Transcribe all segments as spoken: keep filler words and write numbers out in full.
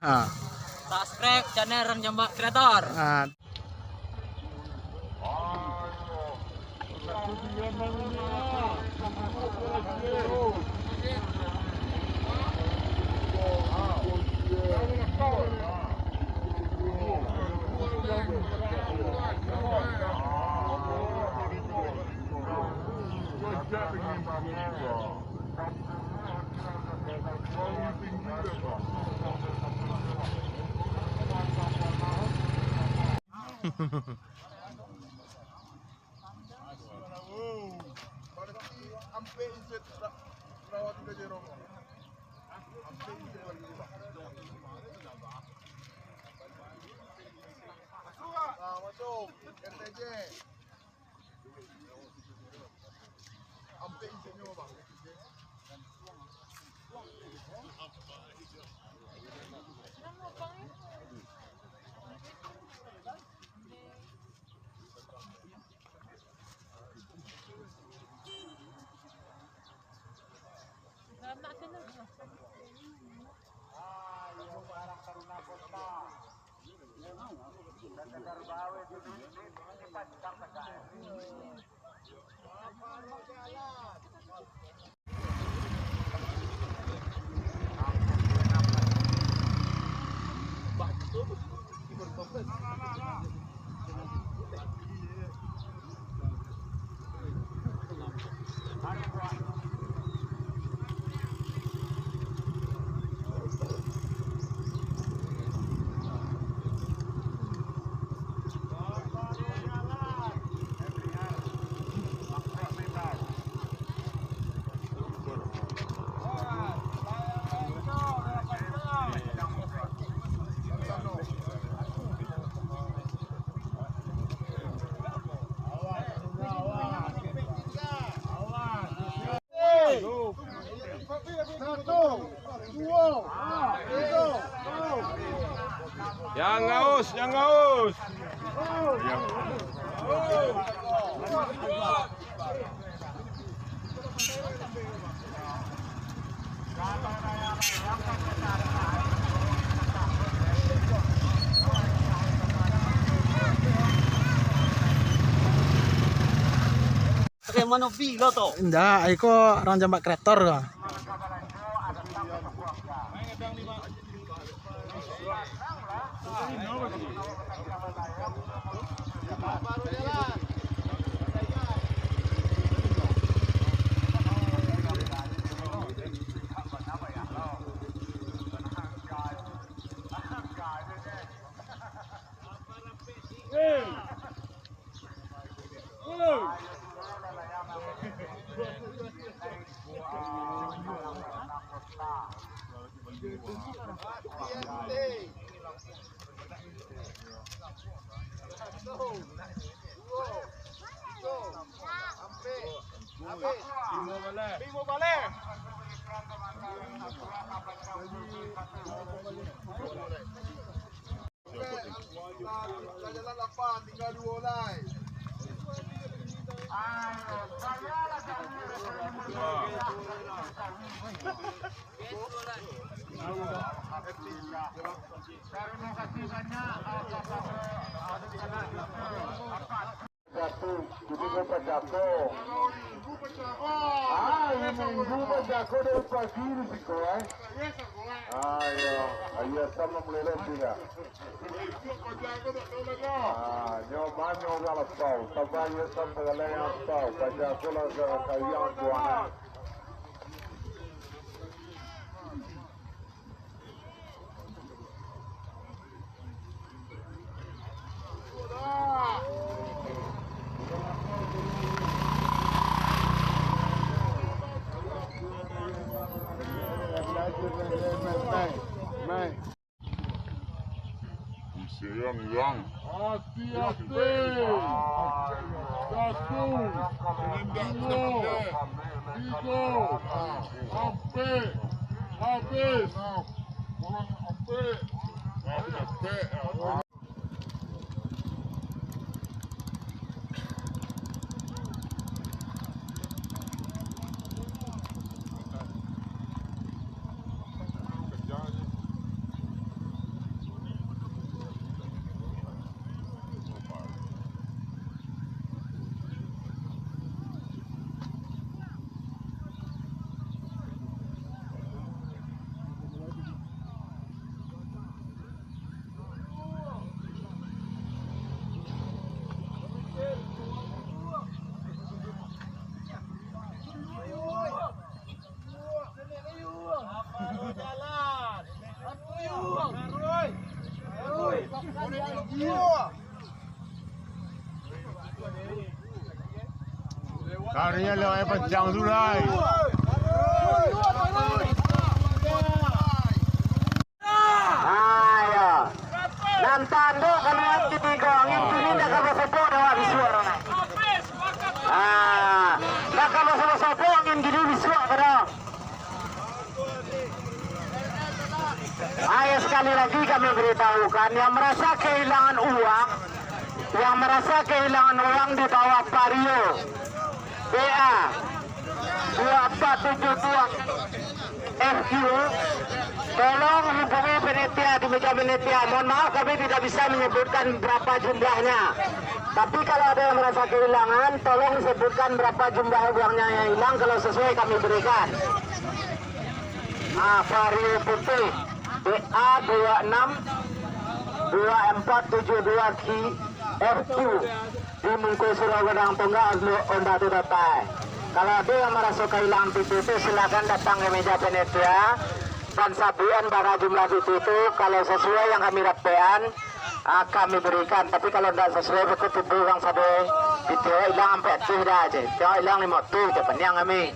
Ah. Subscribe channel Ranjamba Creator. Ah. Yang haus, yang haus. Pakai mano bilo tu? Indak, iko Ranjamba Creator ko. Satu, jadi ko pacako. Ah, ini minggu pacako dari pagi di siko, eh. Ah, iyo. Ah, iyo, sama mulai lagi, ya. Ah, nyo manyo urang lapau, tabayia sampai galai lapau, pacako lah sagalo kayang buana. Isi yang, yang. Hati-hati. Satu, duo, tigo, ampek, habis. Kurang ampek. Ampek. Karinyo lewat pancang tu, Rai. Ah, yo. Nan tando kaluan katigo, angin kini ndak ka basopok dah, awak bisuak dah. Ah, ndak ka basopok-sopok angin kini bisuak dah. Ayo, sekali lagi kami beritahukan, yang merasa kehilangan uang, yang merasa kehilangan uang di bawah Vario, B A dua empat tujuh dua F Q, tolong hubungi panitia di meja panitia. Mohon maaf, kami tidak bisa menyebutkan berapa jumlahnya. Tapi kalau ada yang merasa kehilangan, tolong sebutkan berapa jumlah uangnya yang hilang, kalau sesuai kami berikan. Ah, Vario putih, B A dua enam dua empat tujuh dua Q F Q, di Mungko Surau Gadang Tonggak, Honda tu datai. Kalau ada yang maraso kahilangan pitu tu, silakan datang ka meja panitia dan sabuikan bara jumlah pitu tu. Kalau sasuai yang kami dapek-an, ah, kami berikan. Tapi kalau ndak sasuai, beko tibo urang sado, pitu ilang ampek tu dah je. Tengok ilang limo tu je, paniang kami.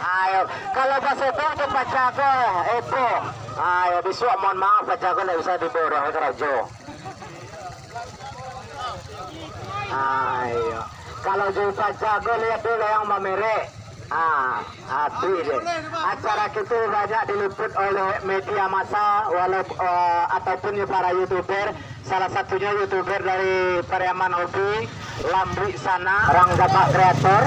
Ayo, kalau basopok tu pajago, Epo. Ayo, bisuak mohon maaf, pajago ndak bisa diborong karajo. Ayo, kalau jadi pajago, lihat dulu yang mamerek. Ah, habis deh. Acara kita banyak diliput oleh media massa, walau, eh, ataupun para YouTuber. Salah satunya YouTuber dari Pariaman Hobi, Lambuik Sanak, Rang Gapak Kreator,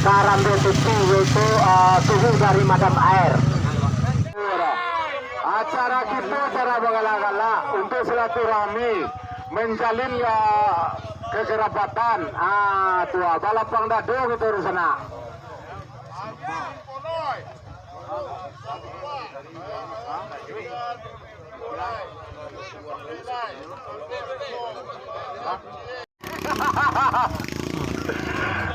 Karambia T V, yaitu, eh, Suhu dari Madam Air. Acara kita acara bagalak-galak untuk silaturahmi, menjalin, eh, kekerabatan. Ah, tu, ah, balapang dado kita di sana.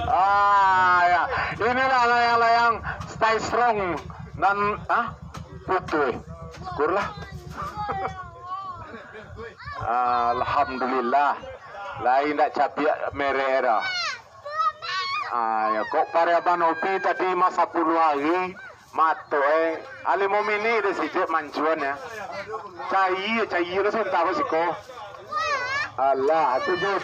Ah, ya. Inilah layang-layang stay strong nan, ah, putuih. Syukurlah. Alhamdulillah. Lai ndak cabiak merek dah. Ah, ya, kok Pariaman Hobi tadi mah sapuluah hari, mato, eh, alimo minik deh sijek mancuan, ya. Cair, cair lah, santa ko siko. Alah, tu je.